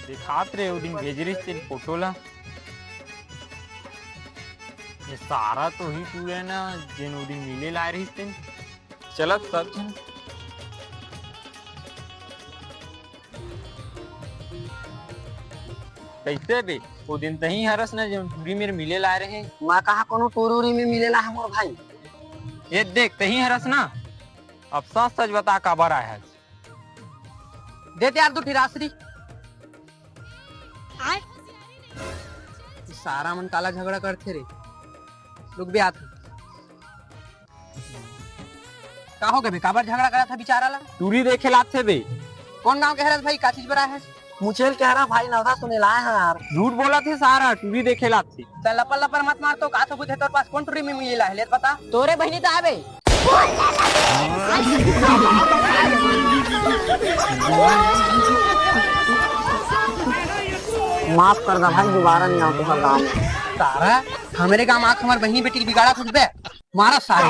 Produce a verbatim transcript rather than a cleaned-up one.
देखात रे, ओ दिन भेजे रहिस तेन फोटो ला। ये सारा तो ही टूरी ना, जेन ओ दिन मिले लाए रहिस तेन। चलत सब झन। कइसे बे? ओ दिन तहीं हरस ना, जेन टूरी मेर मिले लाए रहे। मैं कहाँ कोनो टूरी में मिले ला हे मोर भाई? ये देख, तहीं हरस ना। अब सच सच बता, काबर आए हस? दे दे यार, दू ठी रासरी। आय। सारा मन काला झगड़ा करथे रे। रुक बे, आत हँव। का हो गे बे, काबर झगड़ा करत हे बिचारा ला? टूरी देखे लात हे बे। कोन गाँव के हरस भाई, का चीज बर आए हस? मुचेल के हरा भाई, नवधा सुने लाए हँव यार। झूठ बोलत हे सारा, टूरी देखे लात हे। त लपर लपर मत मार तो, का सबूत हे तोर पास? कोन टूरी में मिले लाए हे, ले त बता। तोरे बहिनी त आबे। माफ कर दा भाई, दोबारा नहीं आऊँ तुम्हारे गाँव में। सारा, हमरे गाँव में आके हमर बहिनी बेटी के बिगाड़ा कुछ बे, मारा सारे।